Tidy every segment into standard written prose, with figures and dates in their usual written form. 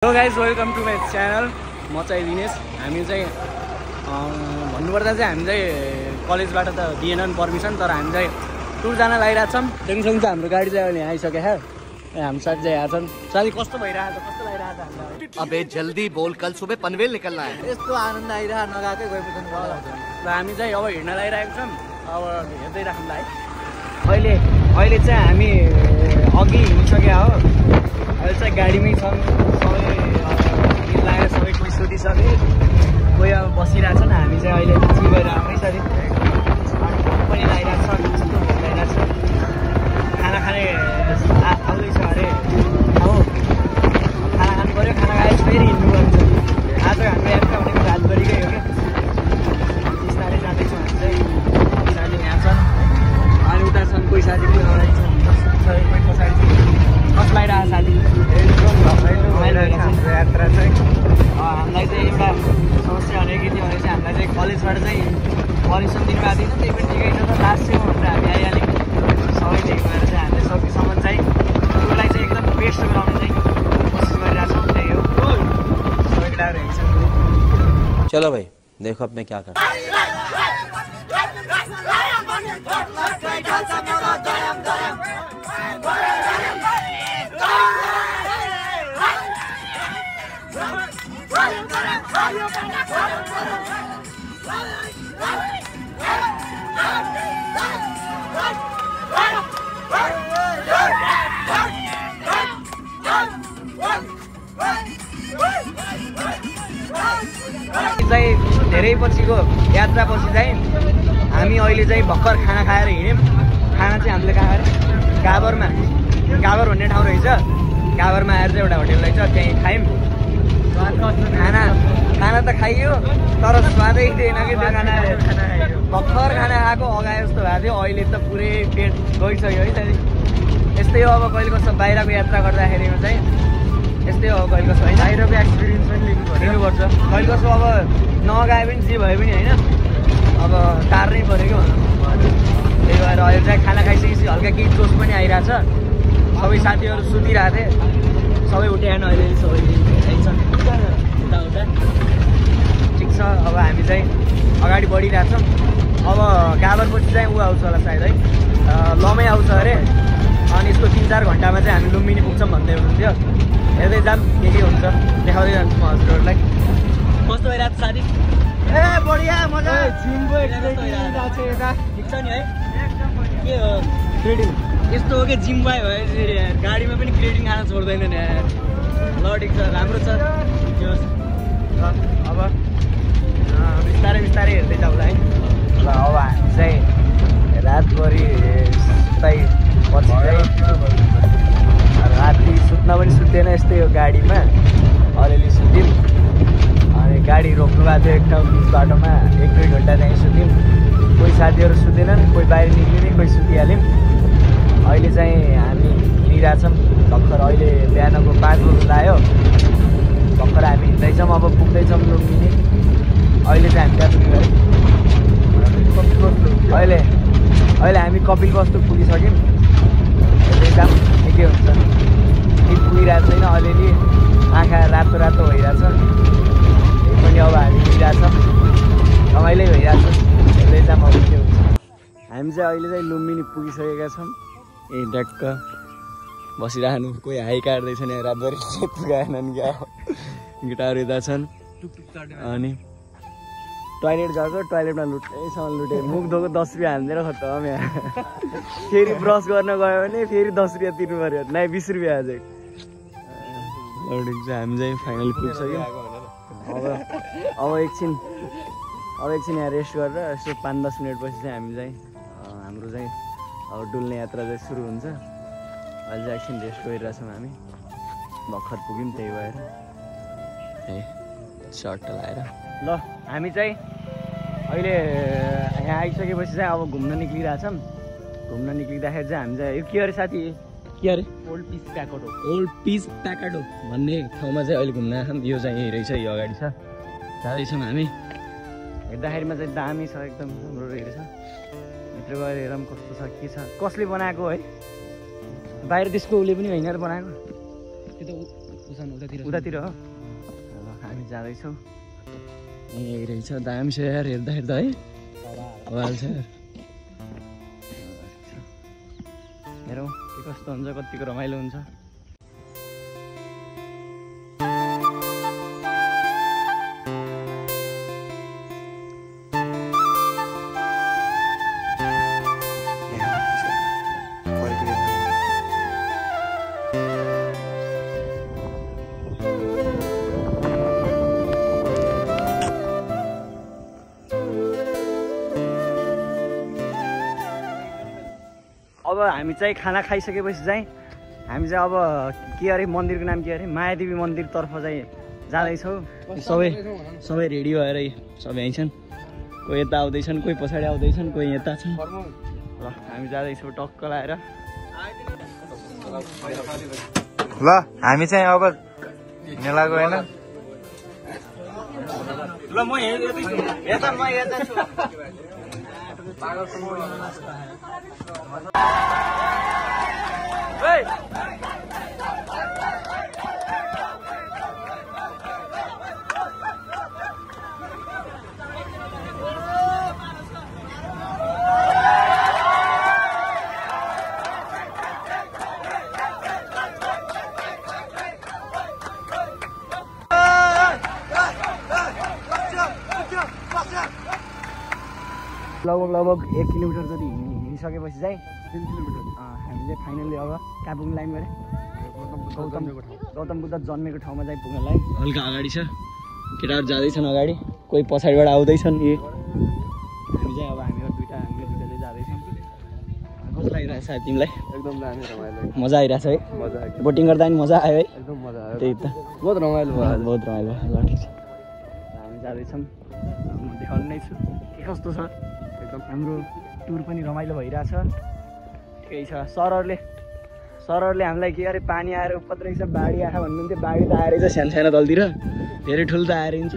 Hello guys welcome to my channel. म चाहिँ दिनेश। हामी चाहिँ भन्नुपर्दा चाहिँ हामी चाहिँ कलेजबाट त दिएनन् पर्मिसन, तर हामी चाहिँ टुर जान लागिरहेको छौँ। सँगसँगै हाम्रो गाडी चाहिँ अहिले आइसक्यो। हाम्रो साथी चाहिँ आएको छन्। साथी कस्तो भइरहेको छ, कस्तो लागिरहेको छ हामीलाई? अबे जल्दी बोल, कल सुबह पनवेल निकलना है। यस्तो आनन्द आइरहेको नगएकै गएपछि ल हामी चाहिँ अब हिँड्न लागिरहेको छौँ। अब हेर्दै राखौँला है। अहिले चाहिँ हामी अघि हिँडिसक्यो हो। अहिले चाहिँ गाडीमै छौँ। सबै मिलाएर सबै कोही सुतिसके, कोही अब बसिरहेको छन्। हामी चाहिँ अहिले पछि गएर आउँदैछ अरे पनि लागिरहेको छ, कस्तो भोक लागिरहेको छ। खाना खाने आउँदैछ अरे। हो खाना खानु पऱ्यो। खाना खाएपछि फेरि हिँड्नु पर्छ। आज हाम्रो यात्रा भनेको रातभरिकै हो क्या। बिस्तारै जाँदैछौँ हामी चाहिँ। साथी यहाँ छन् अनि उता छन्, कोही साथी पनि अगाडि छन्, कोही पछाडि छन्। कस्तो लागिरहेको साथी? यात्रा चाहिँ हामीलाई चाहिँ एउटा समस्या भनेको के थियो भने चाहिँ हामीलाई चाहिँ कलेजबाट चाहिँ पर्मिसन दिनुभएको थिएन। त्यही पनि ठिकै छ त, लास्ट सेम भनेर हामी आइहाल्यौँ। सबैले गएर चाहिँ हामीले सकेसम्म चाहिँ त्यसलाई चाहिँ एकदम बेस्ट बनाउने चाहिँ कोसिस गरिरहेको छौँ। त्यही हो सबैको लागि रहेछ। चलो भाई देखो अब मैं क्या कर चाहिँ धेरै पछिको यात्रापछि चाहिँ हामी अहिले चाहिँ भर्खर खाना खाएर हिँड्यौँ। खाना चाहिँ हामीले कहाँ खाएर गाबर भन्ने ठाउँ रहेछ। गाबरमा आएर चाहिँ एउटा होटेल रहेछ, त्यहीँ खायौँ। खाना त खाइयो तर स्वादै थिएन कि त्यो खाना। भर्खर खाना खाएको अगाए जस्तो भएको थियो। अहिले त पुरै पेट गइसक्यो है। यस्तै हो अब कहिले कस्तो बाहिरको यात्रा गर्दाखेरिमा चाहिँ यस्तै हो कहिले कस्तो होइन। बाहिरको एक्सपिरियन्स पनि लिनुपर्छ। कहिले कस्तो अब नगाए पनि जे भए पनि होइन, अब टार्नै पऱ्यो कि भन्नु। त्यही भएर अहिले चाहिँ खाना खाइसकेपछि हल्का केही जोस पनि आइरहेछ। सबै साथीहरू सुतिरहेको थिए, सबै उठ्याएन अहिले। सबै छन् उता ठिक छ। अब हामी चाहिँ अगाडि बढिरहेछौँ। अब गाबरपछि चाहिँ ऊ आउँछ होला सायद है, लमै आउँछ अरे। अनि यसको 3-4 घन्टामा चाहिँ हामी लुम्बिनी पुग्छौँ भन्दै हुनुहुन्थ्यो। हेर्दै जाऊँ के हुन्छ, देखाउँदै जान्छु म हजुरहरूलाई। कस्तो भइरहेको छ साथी? ए बढिया मजा। जिमको एक्सर्साइज ठिक छ नि है? के हो क्रेडिङ यस्तो हो कि जिम भयो फेरि गाडीमा पनि क्रेडिङ खान छोड्दैन नि यार। ल ठिक छ, राम्रो छ। अब बिस्तारै बिस्तारै हेर्दै जाउँला है। ल अब हामी चाहिँ रातभरि पछि चाहिँ राति सुत्न पनि सुत्दैन। यस्तै हो गाडीमा अलिअलि सुत्यौँ। अनि गाडी रोक्नु भएको थियो एक ठाउँ बिच बाटोमा, 1-2 घन्टा त्यहीँ सुत्यौँ। कोही साथीहरू सुतेनन्, कोही बाहिर निक्लिने, कोही सुतिहाल्यौँ। अहिले चाहिँ हामी हिँडिरहेछौँ। भर्खर अहिले बिहानको 5 बजी लाग्यो। भर्खर हामी हिँड्दैछौँ। अब पुग्दैछौँ लुम्बिनी। अहिले चाहिँ हामी त्यहाँ पुग्यौँ। अहिले हामी कपिल वस्तु पुगिसक्यौँ। हेर्दै जाऊँ के हुन्छ। ठिक पुगिरहेको छैन, अलिअलि आँखा रातो रातो भइरहेछ। त्यही पनि अब हामी हिँडिरहेछौँ, रमाइलो भइरहेछ। हेर्दै जाऊँ अब के हुन्छ। हामी चाहिँ अहिले चाहिँ लुम्बिनी पुगिसकेका छौँ। ए ड्याक्क बसिरहनु, कोही हाई काट्दैछ नि रातभरि पुगाएनन् क्या। गिटार यता छन्। अनि टोइलेट गएको, टोइलेटमा लुटेसम्म लुटे। मुख धोको 10 रुपियाँ हालिदिएर खत्तम यहाँ। फेरि ब्रस गर्न गयो भने फेरि 10 रुपियाँ तिर्नु पऱ्यो, नै 20 रुपियाँ अझै। ठिक छ, हामी चाहिँ फाइनली पुगिसक्यौँ। अब एकछिन यहाँ रेस्ट गरेर यसो 5-10 मिनटपछि चाहिँ हामी चाहिँ हाम्रो चाहिँ अब डुल्ने यात्रा चाहिँ सुरु हुन्छ। अहिले चाहिँ एकछिन रेस्ट गरिरहेछौँ हामी। भर्खर पुग्यौँ, त्यही भएर सर्ट लगाएर। ल हामी चाहिँ अहिले यहाँ आइसकेपछि चाहिँ अब घुम्न निक्लिरहेछौँ। घुम्न निक्लिँदाखेरि चाहिँ हामी चाहिँ यो के अरे साथी? के अरे? ओल्ड पिस प्याकाडो भन्ने ठाउँमा चाहिँ अहिले घुम्न आएछौँ। यो चाहिँ यही रहेछ, यो अगाडि छ। जाँदैछौँ हामी। हेर्दाखेरिमा चाहिँ दामी छ, एकदम राम्रो रहेछ। भित्र गएर हेरौँ कस्तो छ, के छ, कसले बनाएको है। बाहिर देशको उसले पनि होइन बनाएको। त्यो त उतातिर हो हामी जाँदैछौँ यही रहेछ दामी छ यार हेर्दा हेर्दा है भइहाल्छ यार हेरौँ के कस्तो हुन्छ कतिको रमाइलो हुन्छ अब हामी चाहिँ खाना खाइसकेपछि चाहिँ हामी चाहिँ अब के अरे मन्दिरको नाम के अरे मायादेवी मन्दिरतर्फ चाहिँ जाँदैछौँ सबै रेडी भएर सबै आइछन् कोही यता आउँदैछन् कोही पछाडि आउँदैछन् कोही यता छन् ल हामी जाँदैछौँ टक्क लाएर ल हामी चाहिँ अब हिँड्न लाग्यो होइन ल म यता छु लगभग 1 किलोमिटर जति हिँडिसकेपछि चाहिँ 3 किलोमिटर हामी चाहिँ फाइनली अब काबुङ लाइन गरे गौतम बुद्ध जन्मेको ठाउँमा चाहिँ पुग्न लाइन हल्का अगाडि छ केटाहरू जाँदैछन् अगाडि कोही पछाडिबाट आउँदैछन् हामी चाहिँ अब हामीहरू दुइटा चाहिँ जाँदैछौँ कस्तो लागिरहेछ सायद तिमीलाई एकदम दामी रमाइलो मजा आइरहेछ है मजा बोटिङ गर्दा पनि मजा आयो है एकदम मजा आयो त्यही त बहुत रमाइलो भयो बहुत रमाइलो ल ठिक छ हामी जाँदैछौँ म देखाउने नै छु के कस्तो छ एकदम हाम्रो टुर पनि रमाइलो भइरहेछ ठिकै छ सरहरूले हामीलाई के अरे पानी आएर उपद्रो रहेछ बाढी आयो भन्नुहुन्थ्यो बाढी त आएर चाहिँ सानो सानो दलतिर धेरै ठुलो त आएर हुन्छ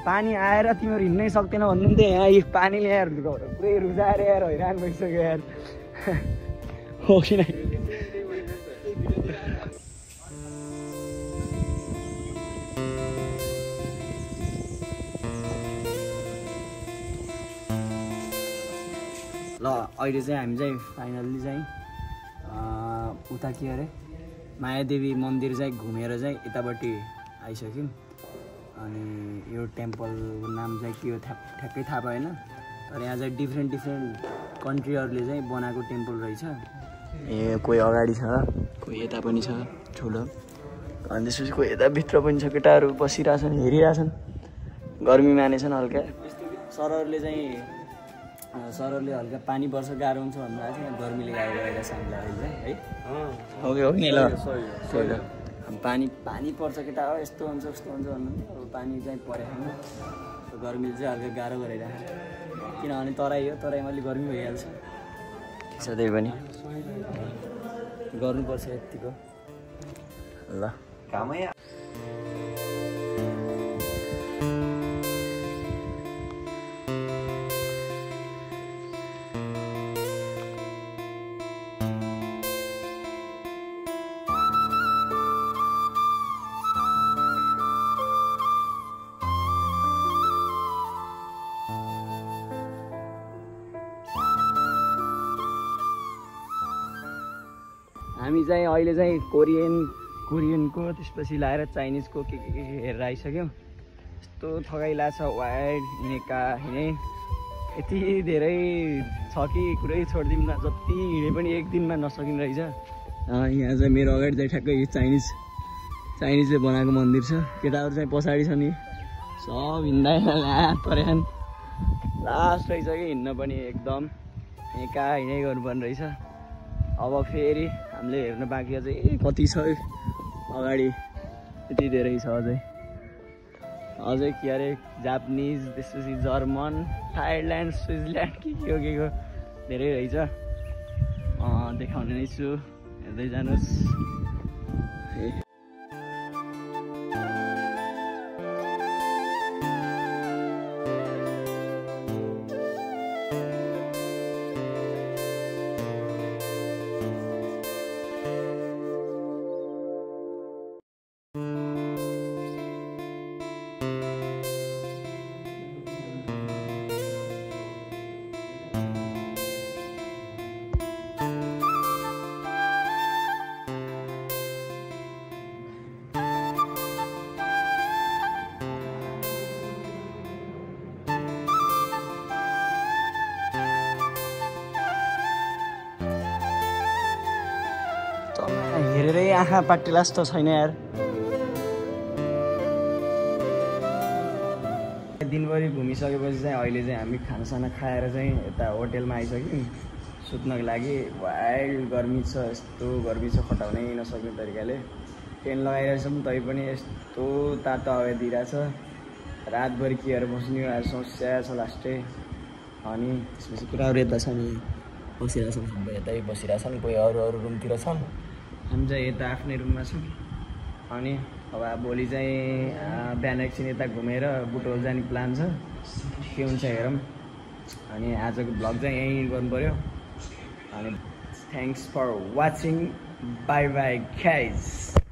पानी आएर तिमीहरू हिँड्नै सक्दैन भन्नुहुन्थ्यो यहाँ यो पानीले यार पुरै रुजाएर यार हैरान भइसक्यो यार हो कि नै ल अहिले चाहिँ हामी चाहिँ फाइनल्ली चाहिँ उता के अरे मायादेवी मन्दिर चाहिँ घुमेर चाहिँ यतापट्टि आइसक्यौँ अनि यो टेम्पलको नाम चाहिँ के हो ठ्याक्कै थाहा पाएन तर यहाँ चाहिँ डिफ्रेन्ट कन्ट्रीहरूले चाहिँ बनाएको टेम्पल रहेछ ए कोही अगाडि छ कोही यता पनि छ ठुलो अनि त्यसपछि कोही यताभित्र पनि छ केटाहरू बसिरहेछन् हेरिरहेछन् गर्मी मानेछन् हल्का सरहरूले हल्का पानी पर्छ गाह्रो हुन्छ भन्दा चाहिँ गर्मीले गाह्रो गरेर हामीलाई अहिले है हो नि ल पानी पर्छ केटा हो यस्तो हुन्छ उस्तो हुन्छ भन्नुहुन्थ्यो अब पानी चाहिँ परेको छैन गर्मीले चाहिँ हल्का गाह्रो गरिरहेको किनभने तराई हो तराईमा अलिक गर्मी भइहाल्छ सधैँ पनि गर्नुपर्छ यतिको ल कामै हामी चाहिँ अहिले चाहिँ कोरियनको त्यसपछि लाएर चाइनिजको के हेरेर आइसक्यौँ यस्तो थकाइला छ वाइड हिँडे यति धेरै छ कि कुरै छोडिदिउँ न जति हिँडे पनि एक दिनमा नसकिने रहेछ यहाँ चाहिँ मेरो अगाडि चाहिँ ठ्याक्कै चाइनिजले बनाएको मन्दिर छ केटाहरू चाहिँ पछाडि छ नि सब हिँड्दा परेछन् लास्ट रहेछ कि हिँड्न पनि एकदम हिँडै गर्नुपर्ने रहेछ अब फेरि हामीले हेर्न बाँकी अझै कति छ अगाडि यति धेरै छ अझै के अरे जापानिज त्यसपछि जर्मन थाइल्यान्ड स्विजरल्यान्ड के हो धेरै रहेछ देखाउने नै छु हेर्दै जानुहोस् आँखा पाटी लास्ट छैन यार। दिनभरि घुमिसकेपछि चाहिँ अहिले चाहिँ हामी खानासाना खाएर चाहिँ यता होटेलमा आइसक्यौँ सुत्नको लागि। वाइल्ड गर्मी छ, यस्तो गर्मी छ खटाउनै नसक्ने तरिकाले। फ्यान लगाइरहेछौँ तै पनि यस्तो तातो हावा दिइरहेछ। रातभरि केहरू बस्ने आज समस्या छ लास्टै। अनि त्यसपछि कुराहरू यता छ नि बसिरहेछौँ, सबै यतै बसिरहेछन्, कोही अरू रुमतिर छन्, हामी चाहिँ यता आफ्नै रुममा छौँ। अनि अब भोलि चाहिँ बिहान एकछिन यता घुमेर बुटोल जाने प्लान छ, के हुन्छ हेरौँ। अनि आजको भ्लग चाहिँ यहीँ गर्नु पऱ्यो। अनि thanks for watching, bye bye guys.